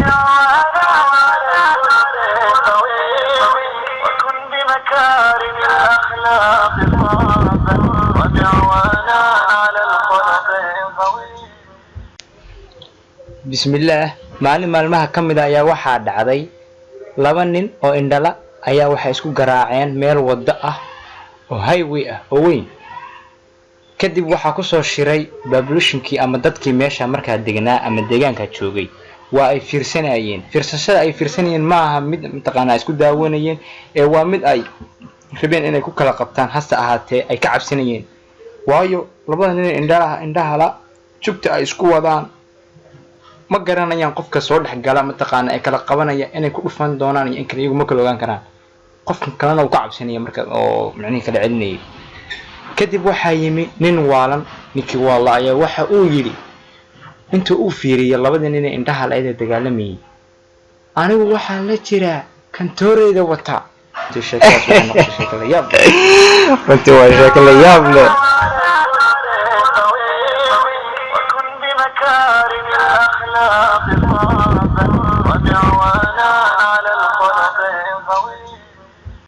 وبمعوانا على الخلق القويم، وكن بمكارم الأخلاق صابا ومعوانا على الخلق القويم. Bismillaah. Maalin maalmaha ka mid a ayaa waxaa dhacday laba nin oo indhala ayaa waxay isku garaaceen meel waddo ah oo highway ah oo weyn. Kadib waxaa kusoo shiray populationkii ama dadkii meesha markaa degnaa ama deegaanka joogay. Waa ay fiirsanayeen. Fiirsashada ay fiirsanayeen ma aha mid mataqaanaa isku daawanayeen, ee waa mid ay rabeen inay ku kala qabtaan, hase ahaatee ay ka cabsanayeen, waayo labada nin ee indhaha indhahala jugta ay isku wadaan ma garanayaan. Qofka soo dhex gala mataqaana ay kala qabanaya inay ku dhufan doonaan iyo in kale, iyagu ma kala ogaan karaan. Qofka kalena uu ka cabsanaya marka oo micnihii kala celinayay. Kadib waxaa yimi nin waalan. Ninkii waala ayaa waxa uu yidhi, intuu uu fiiriyay labadii nin ee indhaha la-ed ee dagaalamayay, "Anigu waxaan la jiraa kantooreyda wata." Sheekadaas waxay noqotay sheeko la yaab leh. Runtii waa sheeko la yaab leh. وكن بمكارم الأخلاق صابا.